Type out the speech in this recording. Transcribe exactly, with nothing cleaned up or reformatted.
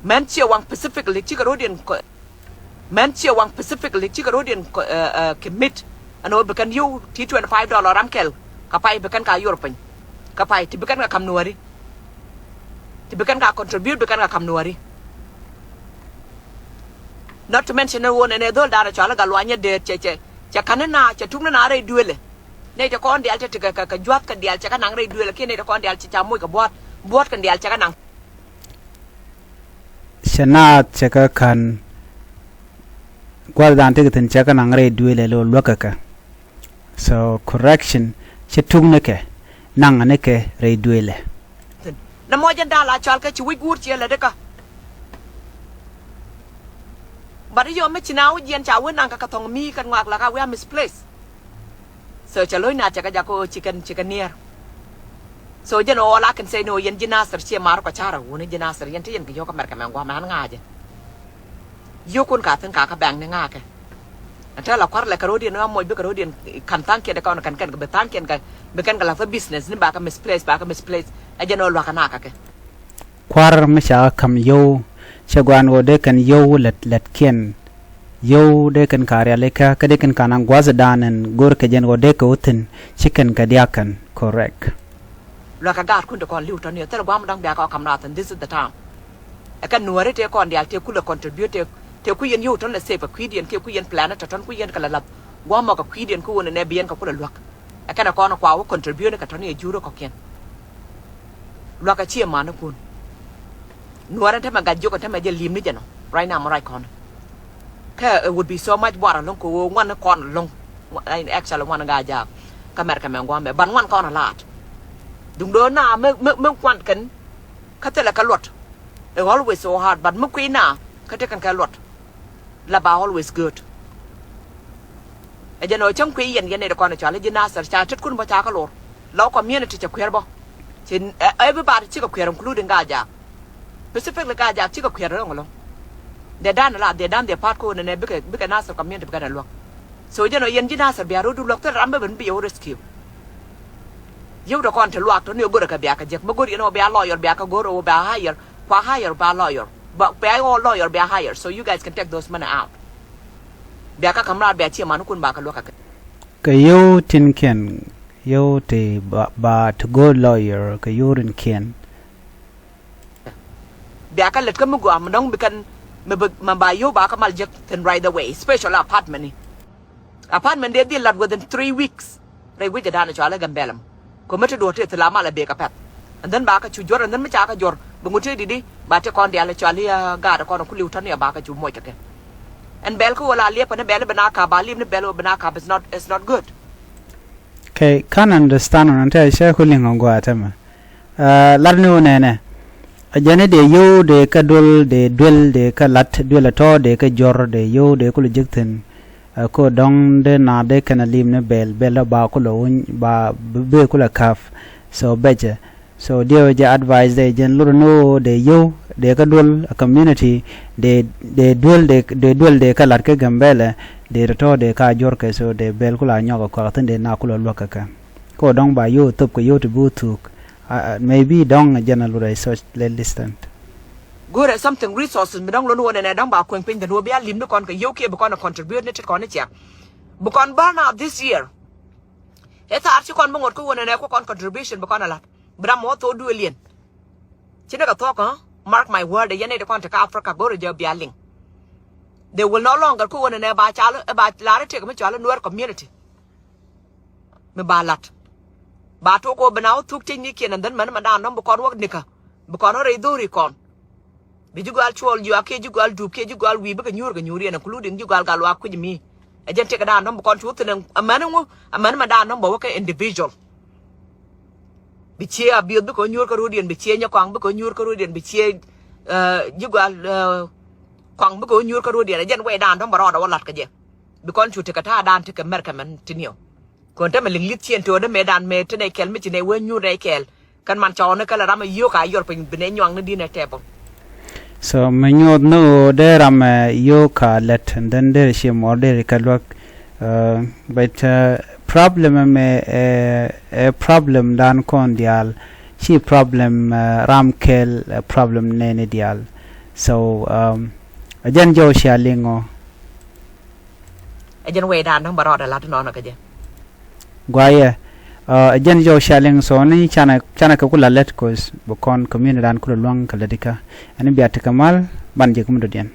Mɛn ciɛ waŋ specifically cikɛ ro̱diɛn kɔ-, mɛn ciɛ waŋ specifically cikɛ ro̱diɛn kɔ-, ɛ, ɛ, kɛ mit. Ɛn ɣöö bi kɛn yio̱w ti twenty five dollar ram kɛl. Kä pay bi kɛn ka yor piny. Kä pay ti bi kɛn ka ka̱m nuääri. Ti bi kɛn ka contribute bi kɛn ka ka̱m nuääri. Not to mention ɛ ɣöö nɛnɛ dho̱l da̱a̱n ɛ cɔal i̱ Gatluak Nyɛdɛɛt cɛ, cɛ, cɛ ka̱n ni na, cɛ tuk ni na rɛy duëëlɛ. Nɛy ti kɔn diaal cɛ ti kɛ, kɛ, kɛ jua̱th kɛ diaal cɛ kɛ naŋ rɛy duëëlɛ kiɛ nɛy ti kɔn diaal cɛ ca moc kɛ bua̱a̱t, bua̱a̱t kɛ diaal cɛ kɛ naŋ. Cɛ naath cɛ kɛ ka̱n gua̱thdan tekɛ thi̱n cɛ kɛ naŋ rɛy duëëlɛ lo̱ luäk kɛ kɛ. So correction, cɛ tuk ni kɛ, naŋ ni kɛ rɛy duëëlɛ. Thi̱n. Nɛ mɔ jɛn da̱a̱n la cɔal kɛ ci wi̱c guur ciɛ lät ikä. But yɔ mi ci na wi̱c yɛn ca wee naŋ kɛ kɛ thɔŋ mi kɛn ŋɔak la ka we are misplaced. So cɛ lo̱c na cɛ kɛ jak kä ɣöö ci kɛn, ci kɛn near. So jɛn ɣöö la kɛn say ni ɣöö yɛn ji̱ Nasir ciɛ mar kɔ carɛ wuni ji̱ Nasir yɛn ti yɛn kɛ yio̱w kä Mɛrkɛ mɛ gua̱a̱mɛ ɣän ŋa̱cɛ. Yio̱wkun ka thi̱n ka kä bɛŋni ŋa̱kɛ. Ɛn te la kua̱r lɛ kɛ ro̱diɛn ɣä moc bikɛ ro̱diɛn ka̱n tha̱a̱ŋkiɛn kɛ kɔn kɛn kɛn bi tha̱a̱ŋkiɛn kɛ bi kɛn kɛ la̱th kä business ni bakɛ misplace, bakɛ misplace. Ɛ jɛn ɣöö lua̱kä nakä kɛ. Kua̱r mi ca ka̱m yio̱w, cɛ gua̱a̱n ɣöö dee kɛn yio̱w lät, lätkiɛn. Yio̱w dee kɛn ka riali̱ kä, kä dee kɛn ka naŋ gua̱thdan ɛn go̱r kɛ jɛn ɣöö dee kɛ wä thi̱n, ci kɛn kɛ dia̱a̱k kɛn, correct. Luakä gaatkun ti kɔn li̱w tɔ̱ni, thil gua̱a̱m dɔ̱ŋ bia kɛ ɣɔw ka̱m rath, and this is the time. Ɛ kɛn nuääri tëë kɔn diaal tëë kulɛ contribute, tëë, tëë ku yɛn yio̱w tɔ̱n lɛ save ɛ kui̱diɛn, kiɛ ku yɛn plan tɔ̱tɔ̱n ku yɛn kɛ lɛ la̱th. Gua̱a̱m mɔ kɛ kui̱diɛn kä ɣöö nɛnɛ bi yɛn kɛ kulɛ luäk. Ɛ kɛn ɛ kɔn ɛ kua wä contribute ni kɛ tɔ̱ni ɛ jur ɛ kɔ̱kiɛn. Luakä ciɛ manikun. Nuäärä tämɛ gat jiök tämɛ jɛ lim ni jɛ nɔ. Right now mɔ ruac kɔn. Kä it would be so much buar ɛlɔ̱ŋ kɛ ɣöö ŋuan ni kɔn ɛlɔ̱ŋ. Actually ŋuan ni Gaa-jaak. Kä Mɛrkɛ mɛ gua̱a̱mɛ. But ŋuan kɔn a laat. Duŋdɛ na mi, mi, mi kuan kɛn. Kä thilɛ kɛ luɔt. It always so hard. But mi kui̱ na. Kä tekɛn kɛ luɔt. La ba always good. Ɛ jɛn ɔ cäŋ kui̱ yɛn yɛn nɛy ti kɔn i̱ cɔal i̱ ji̱ Nasir ca tetkun bä ca kä lor. La wä community cɛ kui̱ar bä. Ci, ɛ, everybody cikɛ kui̱ar including Gaa-jaak. Specifically Gaa-jaak cikɛ kui̱ar rɛŋ lɔ. They done a lot, they done their part kä ɣöö nɛnɛ bikɛ, bikɛ Nasir community bikɛ nɛ luäk. So jɛn ɔ yɛn ji̱ Nasir bia ro̱du luäk thil ram bä ben bi yɛ wä rescue. Yio̱w ti kɔn ti luaak tɔ̱ni ɛ go̱rɛ kɛ bia kɛ jek mi go̱r yɛn ɔ bia lawyer bia kɛ go̱r ɔ bia hire. Kua hire ba lawyer. Ba, bia ɣɔɔ lawyer bia hire. So you guys can take those money out. Bia kä ka̱m raar bia ciɛ manikun ba kä luäk kä kɛ. Kɛ yio̱w tinkiɛn, yio̱w ti ba, ba ti go̱o̱r lawyer kɛ yio̱w rinkiɛn. Bia kä lät kä mi gua̱a̱m dɔ̱ŋ bi kɛn mi bi, mi ba yio̱w ba kä mal jek thi̱n right away, special apartment ni. Apartment dee dhil lat within three weeks. Rɛy wi̱c ɛ da̱a̱n ɛ cɔal i̱ Gambɛlɛ mɔ. Kɛ mi ti duɔ̱ɔ̱r ti thil a mal ɛ bek ɛ pɛth. And then ba kä cu juɔ̱r, and then mi ca kä juɔ̱r bi ŋut ti di̱t i̱ ba ti kɔn diaal ɛ cɔal i̱, ah, gaat ɛ kɔn ɛ ku li̱w tɔ̱ni ɛ ba kä cu moc kɛ kɛ. Ɛn bɛl kä ɣöö la liɛpɛ ni bɛl i̱ bi na kap, ba li̱p ni bɛl ɣöö bi na kap is not, is not good. Okay, can't understand ɔn ɛn tɛ cɛ ku liŋ ɔ gua̱a̱ tämɛ. Ah, lar ni wä nɛnɛ. A jɛn i̱ dee yio̱w dee kä duel, dee duel, dee kä lat, duel a tɔ̱, dee kä jɔr, dee yio̱w, dee kulɛ jek thi̱n. Ah, ko dɔ̱ŋ dee na dee kɛn a lim ni bɛl, bɛl dɔ ba kulɛ wuny, ba bee kulɛ kap. So bɛcɛ. So diɛ wä jɛ advice dee jɛn lur ni wä dee yio̱w, dee kä duel, a community, dee, dee duel, dee, dee duel, dee kä lat kä Gambɛlɛ, dee tɔ̱, dee ka jɔr kɛ, so dee bɛl kulɛ a nyɔk a kɔak thi̱n, dee na kulɛ luäk kɛ kɛ. Ko dɔ̱ŋ ba yio̱w thop kɛ yio̱w ti bi wä thuk. Ah, ah, maybe dɔ̱ŋ jɛn a lurɛ such lɛ listant. Go̱rɛ something resources mi dɔ̱ŋ lon wä nɛnɛ dɔ̱ŋ ba kueŋ piny dhän wä bia lim ni kɔn kɛ yio̱w kiɛ bi kɔn a contribute ni ti kɔn ni cia. Bi kɔn burn out this year. Ɛ thaar ci kɔn bi ŋot kä wä nɛnɛ ku kɔn contribution bi kɔn a lat. Bi ram mɔ thok duëël yɛn. Ci ni kɛ thok, huh? Mark my word, yɛn ni ti kɔn ti kä Africa go̱rɛ jɛ bia liŋ. They will no longer ku wä nɛnɛ ba cal, ba lar itek mi cɔal i̱ Nuer community. Mi ba lat. Ba tok kɛ wä bi na wä thuk tiec ni kiɛn, and then mɛn mɛ daan dɔ̱ŋ bi kɔn wä nikä. Bi kɔn wä rɛy dho̱ri kɔn. Bi ji̱ gɔal cuɔl juak kiɛ ji̱ gɔal dup kiɛ ji̱ gɔal wi̱i̱ bikɛ nyuur kɛ nyuur yɛn, including ji̱ gɔal gal wak kui̱c mi. Ɛ jɛn tiek kɛ daan dɔ̱ŋ bi kɔn cu wä thi̱n ɛmɛn ŋu, ɛmɛn mɛ daan dɔ̱ŋ bɛ wä kɛ individual. Bi ciɛ Abiöth bikɛ wä nyuur kä ro̱diɛn, bi ciɛ Nyɛkɔaŋ bikɛ wä nyuur kä ro̱diɛn, bi ciɛ, eh, ji̱ gɔal, eh, Kɔaŋ bikɛ wä nyuur kä ro̱diɛn. Ɛ jɛn wɛy daan dɔ̱ŋ bɛ rɔɔdɛ wä lat kɛ jɛ. Bi kɔn cu tekɛ ta̱a̱ daan tekɛ Mɛrkɛ mɛn ti niɔ. Kɔn te mɛ liŋ li̱th ciɛn to̱o̱dä mɛ dan mɛ te nɛ kɛl mi ci nɛ wee nyuur nɛ kɛl. Kɛn man cɔɔni kɛl ram ɛ yio̱o̱k a yɔr piny bi nɛ nyuaŋni di̱n ɛ table. So mi nyuɔth ni ɣöö dee ram ɛ yio̱o̱k a lɛt, and then dee ci mɔr dee ri kɛ luäk. Uh, but, uh, problem ɛmɛ ɛ, ɛ problem dan kɔn diaal. Ci problem, uh, ram kɛl, ɛ problem nɛni diaal. So, um, ɛ jɛn jɔw cia liŋ ɔ. Ɛ jɛn wecdan däŋ bä rɔɔdɛ lat inɔnɔ kɛ jɛ. Guayɛ, uh, ɛ jɛn jɔw cia liŋ, so ni canɛ, canɛ kɛ ku la lät, cause bɛ kɔn community dan ku la luaŋ kɛ lät ikä. Ɛn bia tekɛ mal, ban jɛ kä mi dɔ̱diɛn.